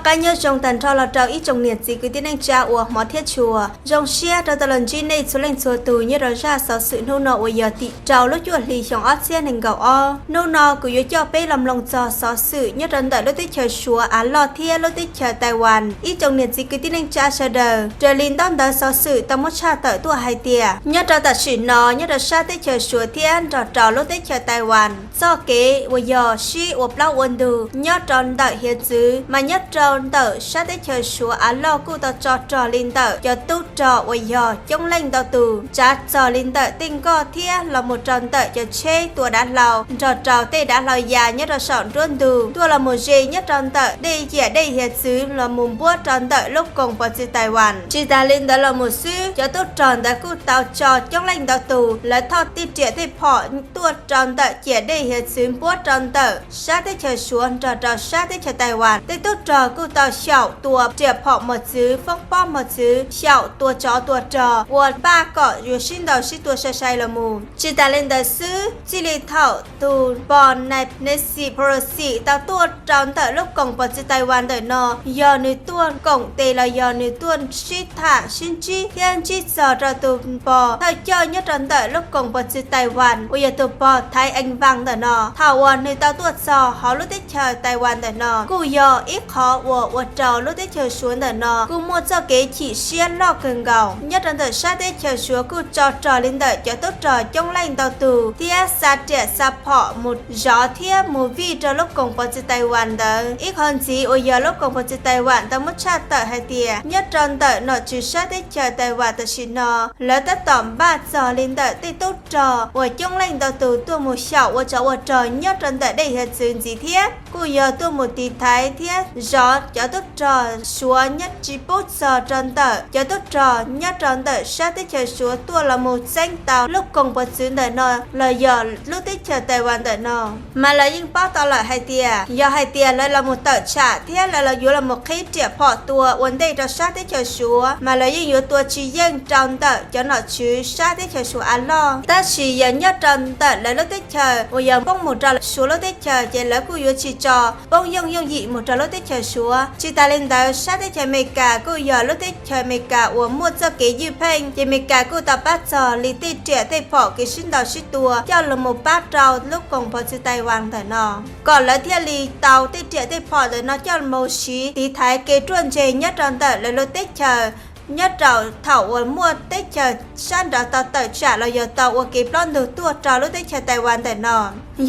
Nyob zoo tag nrho los rau ib tsoom niam txiv kwv tij neej tsa uas hmov thiab tshua. Zoo siab rau tau los ntsib nej txhua leej txhua tus nyob rau zaj xov xwm hnub no uas yog tim rau lub cuaj hli xyoo ob txhiab nees nkaum ob. Hnub no kuv yuav coj peb los mloog txog xov xwm nyob rau ntawm lub teb chaws Suav av loj thiab lub teb chaws Taiwan. Ib tsoom niam txiv kwv tij neej tsa sawv daws, raws li ntaub ntawv xov xwm tau muab tshaj tawm tuaj hais tias nyob rau tam sim no nyob rau sab teb chaws Suav thiab nrog rau lub teb chaws Taiwan txoj kev uas yog sib ua plaub ua ntug nyob rau ntawm hiav txwv, mas nyob rau ntawm sab teb chaws Suav av loj kuj tau tso rog li ntawm cov tub rog uas yog coob leej ntau tus, tsav txog li ntawm tej nkoj thiab los mus rau ntawm cov tsheb tua dav hlau nrog rau tej dav hlau ya nyob rau saum nruab ntug tuaj los mus ze nyob rau ntawm dej ciam dej hiav txwv los mus npuab rau ntawm lub koom pov txwv Taiwan. Tsis tas li ntawd los mus xwb, cov tub rog ntawd kuj tau tso coob leej ntau tus lawv thauj tej riam tej phom tuaj rau ntawm ciam dej hiav txwv npuab rau ntawm sab teb chaws Suav nrog rau sab teb chaws Taiwan. Tej tub rog kuj tau xyaum tua riam phom mos txwv, foob pob mos txwv, xyaum tua tsov tua rog ua npaj kom yuav sib ntaus sib tua sai sai los mus. Tsis tas li ntawd xwb, txij li thaum tus pog Nancy Pelosi tau tuaj rau ntawm lub koom pov txwv Taiwan ntawm no, yog nws tuaj koom tes los yog nws tuaj sib tham sib ntsib thiab ntsib txog rau tus pog thawj coj nyob rau ntawm lub koom pov txwv Taiwan uas yog tus pog Thaiv Ees Vas ntawm no. Thaum uas nws tau tuaj txog hauv lub teb chaws Taiwan ntawm no kuj yog ib qhov uas ua rau lub teb chaws Suav ntawm no kuj muaj txoj kev chim siab loj kawg nkaus. Nyob rau ntawm sab teb chaws Suav kuj tso rog li ntawm cov tub rog coob leej ntau tus thiab xa riam xa phom mus zov thiab mus vij rau lub koom pov txwv Taiwan ntawd. Ib qhov ntxiv uas yog lub koom pov txwv Taiwan tau muab tshaj tawm hais tias nyob rau ntawm nom tswv sab teb chaws Taiwan tam sim no lawv tab tom npaj txog li ntawm tej tub rog uas coob leej ntau tus tuaj mus xyaum ua tsov ua rog nyob rau ntawm dej hiav txwv ntxiv thiab kuj yog tuaj mus tiv thaiv thiab zov cov tub rog Suav nyob tsis pub txog rau ntawm cov tub rog nyob rau ntawm sab teb chaws Suav tuaj los mus txeeb tau lub koom pov txwv ntawm no los yog lub teb chaws Taiwan ntawm no. Mas lawv yeej paub tau lawm hais tias yog hais tias lawv los mus tawm tsam thiab lawv los yuav los mus qhib riam phom tua ua ntej rau sab teb chaws Suav mas lawv yeej yuav tua tsis yeej rau ntawm cov nom tswv sab teb chaws Suav av loj. Tab sis yog nyob rau ntawm lawv lub teb chaws uas yog poob mus rau Suav lub teb chaws ces lawv kuj yuav tsis tso poob yooj yooj yim mus rau lub teb chaws Suav. Tsis tas li ntawd, sab teb chaws Amelikas kuj yog lub teb chaws Amelikas uas muaj txoj kev ywj pheej, ces Amelikas kuj tau pab txog li tej riam tej phom kev sib ntaus sib tua coj los mus pab rau lub koom pov txwv Taiwan ntawm no, kom lawv thiaj li tau tej riam tej phom ntawm no coj los mus siv tiv thaiv kev ruaj ntseg nyob rau ntawm lawv lub teb chaws, nyob rau thaum uas muaj teb chaws sab nraud tau tawm tsam los yog tau ua kev ploj ntug tuaj rau lub teb chaws Taiwan ntawm no.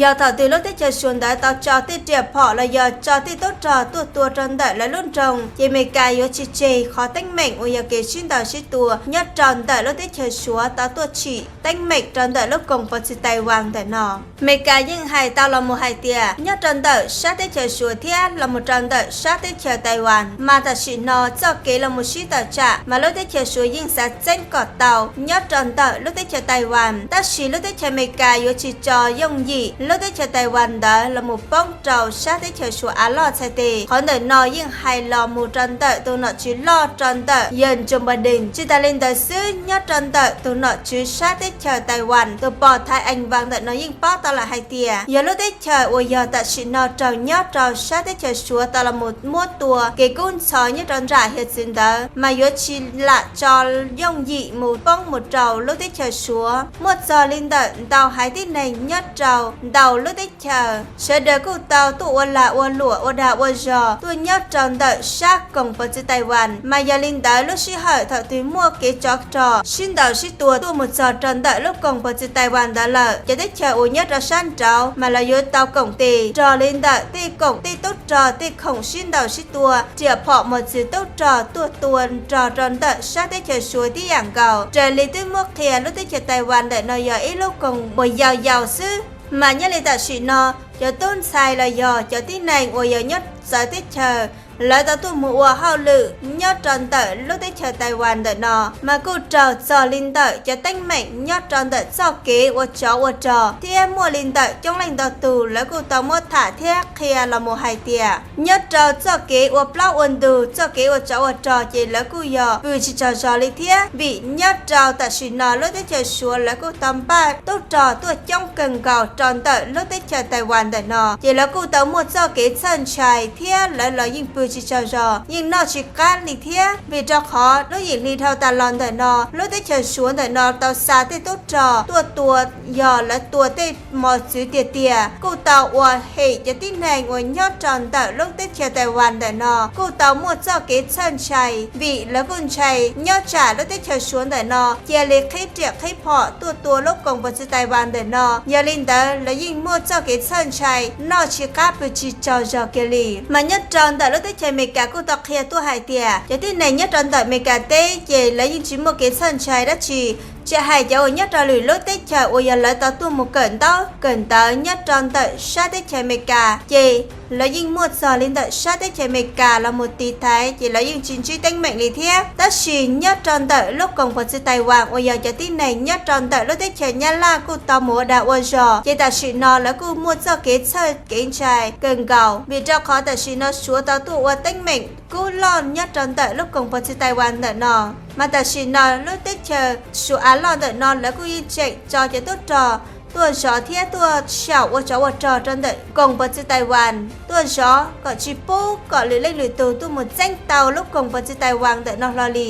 Yog thaum twg lub teb chaws Suav ntawd tau tso tej riam phom los yog tso tej tub rog tuaj tua rau ntawm lawv lub nroog, ces Amelikas yuav tsis tseg qhov teeb meem uas yog kev sib ntaus sib tua nyob rau ntawm lub teb chaws Suav tau tuaj tsim teeb meem rau ntawm lub koom pov txwv Taiwan ntawm no. Amelikas yeej hais tau los mus hais tias nyob rau ntawm sab teb chaws Suav thiab los mus rau ntawm sab teb chaws Taiwan mas tam sim no txoj kev los mus sib tawm tsam mas lub teb chaws Suav yeej xav txeeb kom tau nyob rau ntawm lub teb chaws Taiwan, tab sis lub teb chaws Amelikas yuav tsis tso yooj yim lub teb chaws Taiwan ntawd los mus poob rau sab teb chaws Suav av loj txhais tes. Qhov ntawm no yeej hais los mus rau ntawm tus nom tswv loj rau ntawm yawg Joe Biden. Tsis tas li ntawd xwb, nyob rau ntawm tus nom tswv sab teb chaws Taiwan tus pog Thaiv Ees Vas ntawm no yeej paub tau lawm hais tias yog lub teb chaws uas yog tam sim no raug nyob rau sab teb chaws Suav tau los mus muab tua kev kub ntxhov nyob rau nram hiav txwv ntawd mas yuav tsis lam tso yooj yim mus poob mus rau lub teb chaws Suav. Muaj txog li ntawm ntau haiv tib neeg nyob rau ntau lub teb chaws, sawv daws kuj tau tuaj ua lag ua luam ua dag ua zog tuaj nyob rau ntawm sab koom pov txwv Taiwan. Mas yog li ntawd lub sij hawm thaum twg muaj kev tsov rog sib ntaus sib tua tuaj mus txog rau ntawm lub koom pov txwv Taiwan ntawd lawm, cov teb chaws uas nyob rau sab nraud mas lawv yuav tau koom tes nrog li ntawm tej koom tej tub rog tej khoom sib ntaus sib tua, riam phom mos txwv tub rog tuaj tua nrog rau ntawm sab teb chaws Suav tib yam nkaus. Raws li twb muab qhia lub teb chaws Taiwan ntawm no yog ib lub koom uas yau yau xwb, mas nyob li tam sim no cov tub ntxhais los yog cov tib neeg uas yog nyob txawv teb chaws lawv tau tuaj mus ua hauj lwm nyob rau ntawm lub teb chaws Taiwan ntawm no mas kuj raug txog li ntawm cov teeb meem nyob rau ntawm txoj kev ua tsov ua rog thiab muaj li ntawm coob leej ntau tus lawv kuj tau muab tham thiab qhia los mus hais tias nyob rau txoj kev ua plaub ua ntug, txoj kev ua tsov ua rog ces lawv kuj yog pw tsis tsaug zog li thiab, vim nyob rau tam sim no lub teb chaws Suav lawv kuj tau npaj tub rog tuaj coob kawg nkaus rau ntawm lub teb chaws Taiwan ntawm no, ces lawv kuj tau muaj txoj kev txhawj ntshai thiab lawv los yeej pw tsis tsaug zog, yeej noj tsis qab li thiab. Vim rau qhov lub yim hli dhau tas los ntawm no, lub teb chaws Suav ntawm no tau xa tej tub rog tuaj tua, yog lawv tua tej mos txwv tiag tiag, kuj tau ua hem cov tib neeg uas nyob rau ntawm lub teb chaws Taiwan ntawm no kuj tau muaj txoj kev txhawj ntshai, vim lawv kuj ntshai nyob tsam lub teb chaws Suav ntawm no cia li qhib riam qhib phom tuaj tua lub koom pov txwv Taiwan ntawm no. Yog li ntawd, lawv yeej muaj txoj kev txhawj ntshai, noj tsis qab pw tsis tsaug zog kiag li. Mas nyob rau ntawm lub teb chaws Amelikas kuj tau qhia tuaj hais tias cov tib neeg nyob rau ntawm Amelikas teb ces lawv yeej tsis muaj kev txhawj ntshai dab tsi, tsis hais cov uas nyob rau lwm lub teb chaws uas yog lawv tau tuaj mus kawm ntaub kawm ntawv nyob rau ntawm sab teb chaws Amelikas ces lawv yeej muaj txog li ntawm sab teb chaws Amelikas los mus tiv thaiv, ces lawv yeej tsis ntsib teeb meem li thiab. Tab sis nyob rau ntawm lub koom pov txwv Taiwan uas yog cov tib neeg nyob rau ntawm lub teb chaws Nyab Laj kuj tau mus ua dag ua zog, ces tam sim no lawv kuj muaj txoj kev txhawj kev ntshai kawg nkaus, vim rau qhov tam sim no Suav tau tuaj ua teeb meem kub loj nyob rau ntawm lub koom pov txwv Taiwan ntawm no. Mas tam sim no lub teb chaws Suav av loj ntawm no lawv kuj yeej tseem tso cov tub rog tuaj zov thiab tuaj xyaum ua tsov ua rog rau ntawm koom pov txwv Taiwan, tuaj zov kom tsis pub kom lwm leej lwm tus tuaj mus txeeb tau lub koom pov txwv Taiwan ntawm no hlo li.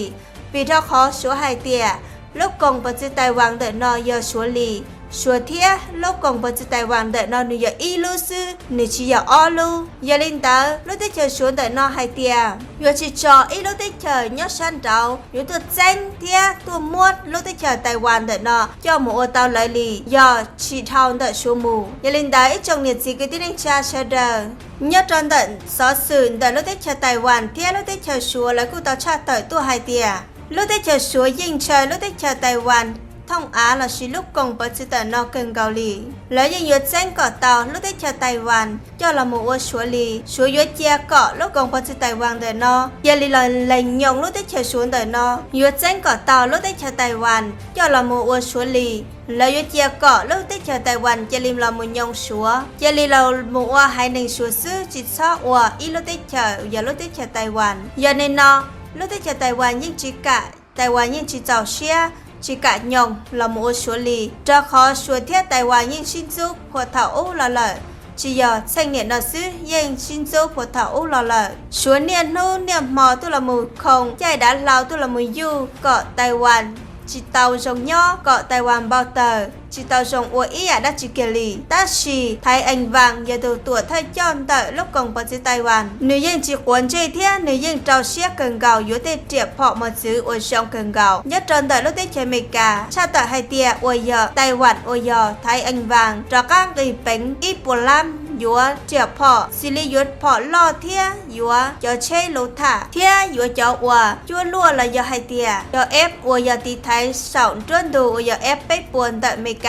Vim rau qhov Suav hais tias lub koom pov txwv Taiwan ntawm no yog Suav li, Suav thiab lub koom pov txwv Taiwan ntawm no nws yog ib lub xwb, nws tsis yog ob lub. Yog li ntawd, lub teb chaws Suav ntawm no hais tias yuav tsis tso ib lub teb chaws nyob sab nraud yuav tuaj txeeb thiab tuaj muab lub teb chaws Taiwan ntawm no coj mus ua tau lawv li, yog tsis dhau ntawm Suav mus. Yog li ntawd, ib tsoom niam txiv kwv tij neej tsa sawv daws, nyob rau ntawm xov xwm ntawm lub teb chaws Taiwan thiab lub teb chaws Suav lawv kuj tau tshaj tawm tuaj hais tias lub teb chaws Suav yeej ntshaw lub teb chaws Taiwan thooj av lossis lub koom pov txwv ntawm no kawg nkaus li. Lawv yeej yuav txeeb kom tau lub teb chaws Taiwan coj los mus ua Suav li. Suav yuav cia kom lub koom pov txwv Taiwan ntawm no cia li los lees nyoos lub teb chaws Suav ntawm no. Yuav txeeb kom tau lub teb chaws Taiwan coj los mus ua Suav li. Lawv yuav cia kom lub teb chaws Taiwan cia li los mus nyoos Suav, cia li los mus ua haiv neeg Suav xwb, tsis txhob ua ib lub teb chaws yog lub teb chaws Taiwan. Yog li no, lub teb chaws Taiwan yeej tsis kam, Taiwan yeej tsis txaus siab, tsis kam nyoos los mus ua Suav li, rau qhov Suav thiab Taiwan yeej sib ntxub puag thaum ub los lawm. Tsis yog txheej niam no xwb, yeej sib ntxub puag thaum ub los lawm. Suav niaj hnub niaj hmo tuaj los mus khoo caij dav hlau tuaj los mus yuj kom Taiwan tsis tau zoo nyob, kom Taiwan npau taws, tsis tau zoo ua ib yam dab tsi kiag li. Tab sis Thaiv Ees Vaas yog tus tuam thawj coj ntawm lub koom pov txwv Taiwan, nws yeej tsis quav ntsej thiab nws yeej rau siab kawg nkaus yuav tej riam phom mos txwv uas zoo kawg nkaus nyob rau ntawm lub teb chaws Amelikas. Tshaj tawm hais tias uas yog Taiwan uas yog Thaiv Ees Vaas rov qab nqis peev ib puas lab yuav riam phom, xws li yuav phom loj thiab yuav cov tsheb luv tham thiab yuav cov uas cuab luaj los yog hais tias cov F uas yog tiv thaiv saum nruab ntug uas yog F peb puas ntawm Amelikas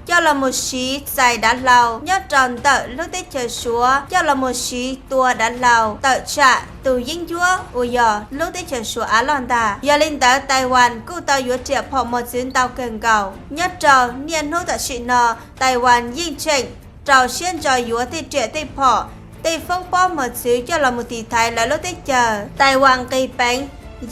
coj los mus siv txais dav hlau nyob rau ntawm lub teb chaws Suav, coj los mus siv tua dav hlau tawm tsam tus yeeb ncuab uas yog lub teb chaws Suav av loj ntag. Yog li ntawd, Taiwan kuj tau yuav riam phom mos txwv ntau kawg nkaus. Nyob rau niaj hnub tam sim no, Taiwan yeej tseem rau siab ntso yuav tej riam tej phom, tej foob pob mos txwv coj los mus tiv thaiv lawv lub teb chaws. Taiwan nqis peev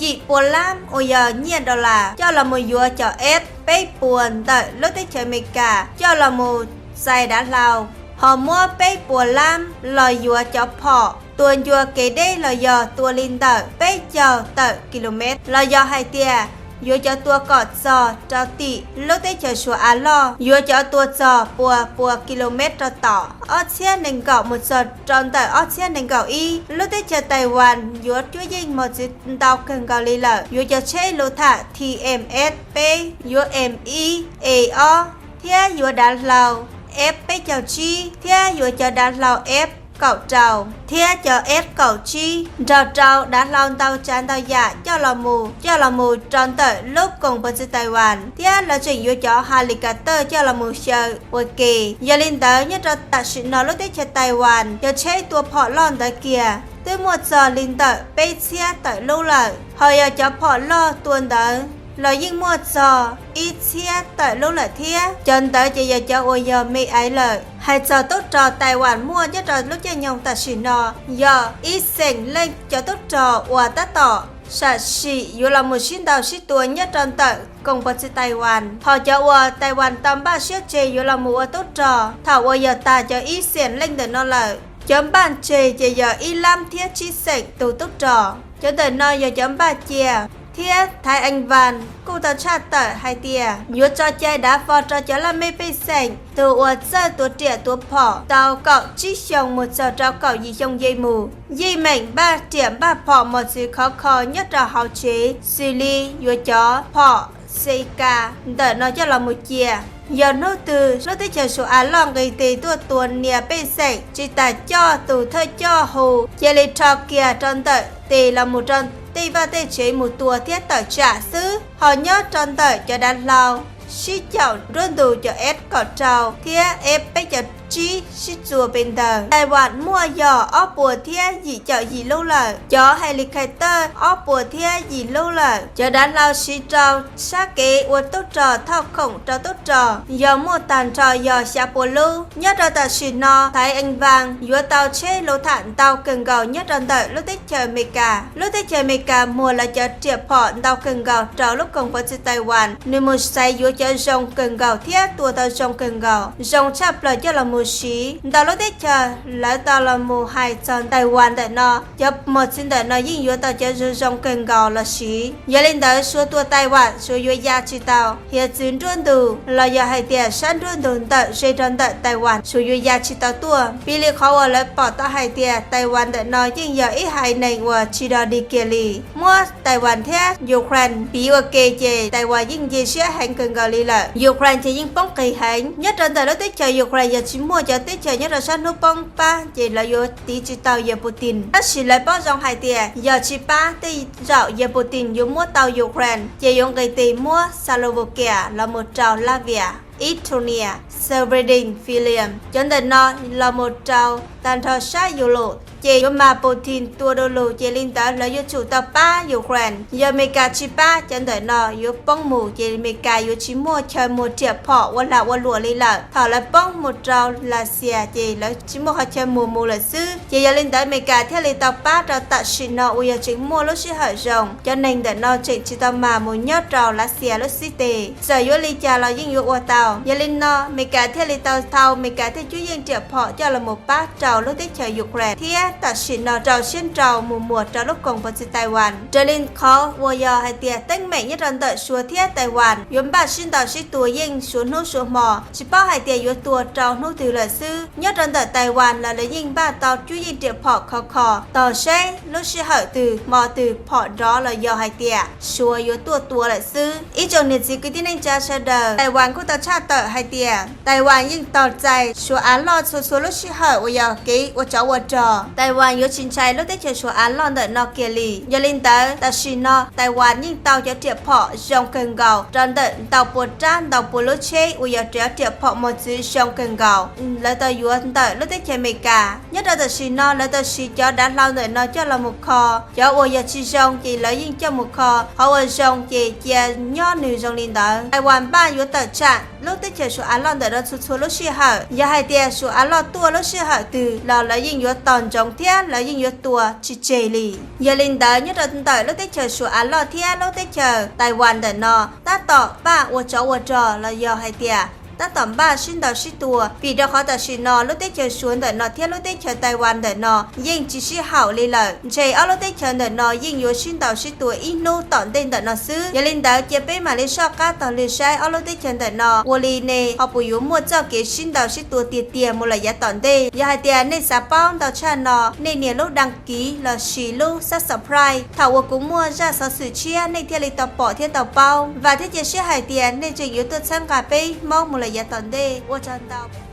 yim pua lab uas yog nyiaj dollar coj los mus yuav cov F peb puas ntawm lub teb chaws Amelikas coj los mus txais dav hlau, ho muab peb puas lab los yuav cov phom tua ncua kev deb los yog tua li ntawm peb caug tawm kilomev, los yog hais tias yuav cov tua kom txog rau tim lub teb chaws Suav av loj, yuav cov tua txog puas puas kilomev rau tom ob txhiab nees nkaum mus txog rau ntawm ob txhiab nees nkaum ib. Lub teb chaws Taiwan yuav cuab yeej mos txwv ntau kawg nkaus li lawm, yuav cov tsheb luv tham T M S peb, yuav M ib, E ob, thiab yuav dav hlau F peb caug tsib, thiab yuav cov dav hlau F kaum rau thiab cov F kaum tsib, nrog rau dav hlau ntau tsav ntau yam coj los mus, coj los mus rau ntawm lub koom pov txwv Taiwan, thiab lawv tseem yuav cov helicopter coj los mus xyaw ua ke. Yog li ntawd, nyob rau tam sim no lub teb chaws Taiwan cov tsheb tua phom loj ntawd kiag twb muaj txog li ntawm peb txhiab tawm lub lawm, ho yog cov phom loj tua ntawd los yeej muaj txog ib txhiab tawm lub lawm thiab. Cov ntawd ces yog cov uas yog me aiv lawm. Hais txog tub rog Taiwan muaj nyob rau lub caij nyoog tam sim no yog ib xeem leej cov tub rog uas tab tom sam sim yuav los mus sib ntaus sib tua nyob rau ntawm koom pov txwv Taiwan. Ho cov uas Taiwan tau npaj siab tseg yuav los mus ua tub rog thaum uas yog tag cov ib xeem leej ntawm no lawm, Cov npaj tseg ces yog Ib Lab thiab Tsib Xeem tus tub rog. Cov ntawm no yog cov npaj cia, thiab Thaiv Ees Vas kuj tau tshaj tawm hais tias yuav tso cai dav fo rau cov laj mej pej xeem. Tus uas txawj tua riam tua phom tau kaum tsib xyoos mus txog rau kaum yim xyoo yej mus yeej meem npaj riam npaj phom mos txwv khov kho nyob rau hauv tsev, xws li yuav cov phom xes kas ntawm no coj los mus cia. Yog hnub twg lub teb chaws Suav Av Loj nqis tes tuaj tua nias pej xeem tsis tas coj tus thawj coj hu, cia li rho kiag rau ntawm tes los mus rau tej vaj tej tsev mus tua thiab tawm tsam xwb. Ho nyob rau ntawm cov dav hlau sib caum nruab ntug cov F kaum rau thiab F peb caug tsib sib txuas pes ntawd, Taiwan muaj yog ob puas thiab yim caum yim lub lawm, cov helicopter ob puas thiab yim lub lawm, cov dav hlau siv rau sab kev ua tub rog thauj khoom rau tub rog yog muaj tag nrho yog xya pua lub. Nyob rau tam sim no Thaiv Ees Vas yuav tau tsheb luv tham ntau kawg nkaus nyob rau ntawm lub teb chaws Amelikas. Lub teb chaws Amelikas muag lawv cov riam phom ntau kawg nkaus rau lub koom pov txwv Taiwan, nws mus xaiv yuav cov zoo kawg nkaus thiab tua tau zoo kawg nkaus, zoo tshaj plaws coj los mus siv. Ntau lub teb chaws lawv tau los mus hais txog Taiwan ntawm no, cov mos txwv ntawm no yeej yuav tau cov zoo zoo kawg nkaus los siv. Yog li ntawd Suav tua Taiwan Suav yuav ya tsis tau hiav txwv nruab ntug los yog hais tias sab nruab ntug ntawm ze rau ntawm Taiwan Suav yuav ya tsis tau tuaj. Piv li qhov uas lawv pom tau hais tias Taiwan ntawm no yeej yog ib haiv neeg uas tsis dog dig kiag li. Muab Taiwan thiab Ukraine piv ua ke ces Taiwan yeej nce siab heev kawg nkaus li lawm. Ukraine ces yeej poob qis heev. Nyob rau ntawm lub teb chaws Ukraine yog tsis muaj cov teb chaws nyob rau sab hnub poob pab ces lawv yuav tiv tsis tau Yawg Putin. Tab sis lawv paub zoo hais tias yog tsis pab tej zaum Yawg Putin yuav muab tau Ukraine ces yuav nqis tes muab Slovakia los mus rau Latvia, Estonia, Sweden, Finland cov ntawm no los mus rau tag nrho sab Europe ces yuav mas Putin tua du lug. Ces li ntawd lawv yuav tsum tau pab Ukraine. Yog Amelikas tsis pab cov ntawm no yuav poob mus ces Amelikas yuav tsis muaj chaw muag riam phom ua lag ua luam li lawm. Thaum lawv poob mus rau Lav Xias ces lawv tsis muaj qhov chaw muag mus lawm xwb. Ces yog li ntawd Amelikas thiaj li tau pab rau tam sim no uas yog tseem muaj lub sij hawm zoo, cov neeg ntawm no tseem tsis tau mas mus nyob rau Lav Xias lub xib teg. Txawm yuav li cas los yeej yuav ua tau. Yog li no Amelikas thiaj li tau thau Amelikas tej cuab yeej riam phom coj los mus pab rau lub teb chaws Ukraine thiab tam sim no rau siab nrau mus muag rau lub koom pov txwv Taiwan. Raws li qhov uas yog hais tias teeb meem nyob rau ntawm Suav thiab Taiwan yuav npaj sib ntaus sib tua yeej suav hnub suav hmo, tsis paub hais tias yuav tua rau hnub twg lawm xwb. Nyob rau ntawm Taiwan los lawv yeej npaj tau cuab yeej riam phom khov kho, tos seb lub sij hawm twg hmo twg phom nrov los yog hais tias Suav yuav tuaj tua lawm xwb. Ib tsoom niam txiv kwv tij neej tsa sawv daws, Taiwan kuj tau tshaj tawm hais tias Taiwan yeej tos txais Suav av loj txhua txhua lub sij hawm uas yog kev ua tsov ua rog. Taiwan yuav tsis ntshai lub teb chaws Suav av loj ntawm no kiag li. Yog li ntawd tam sim no Taiwan yeej tau cov riam phom zoo kawg nkaus rau ntawm ntau pua rab ntau pua lub tsheb uas yog cov riam phom mos txwv zoo kawg nkaus lawv tau yuav ntawm lub teb chaws Amelikas. Nyob rau tam sim no lawv tau siv cov dav hlau ntawm no coj los mus kho, cov uas yog tsis zoo ces lawv yeej coj mus kho, qhov uas zoo ces cia nyob nws zoo li ntawd. Taiwan npaj yuav tawm tsam lub teb chaws Suav av loj ntawm no txhua txhua lub sij hawm. Yog hais tias Suav av loj tuaj lub sij hawm twg los lawv yeej yuav tos ntsoov thiab lawv yeej yuav tua tsis tseg li. Yog li ntawd nyob rau ntawm lub teb chaws Suav av loj thiab lub teb chaws Taiwan ntawm no tab tom npaj ua tsov ua rog los yog hais tias tab tom npaj sib ntaus sib tua, vim rau qhov tam sim no lub teb chaws Suav ntawm no thiab lub teb chaws Taiwan ntawm no yeej tsis sib haum li lawm. Ntshe ob lub teb chaws ntawm no yeej yuav sib ntaus sib tua ib hnub tom ntej ntawm no xwb. Yog li ntawd cia peb mam li soj qab taug lw saib ob lub teb chaws ntawm no ua li ne ho puas yuav muaj txoj kev sib ntaus sib tua tiag tiag mus lawm yav tom ntej. Yog hais tias nej xav paub ntau tshaj no, nej nias lub đăng ký lossis lub subscribe, thaum uas kuv muaj zaj xov xwm tshiab nej thiaj li tau pom thiab tau paub. Vam thiab cia siab hais tias nej tseem yuav tuaj txhawb nqa peb Hmoob mus lawm yav tom ntej. Ua tsaug ntau.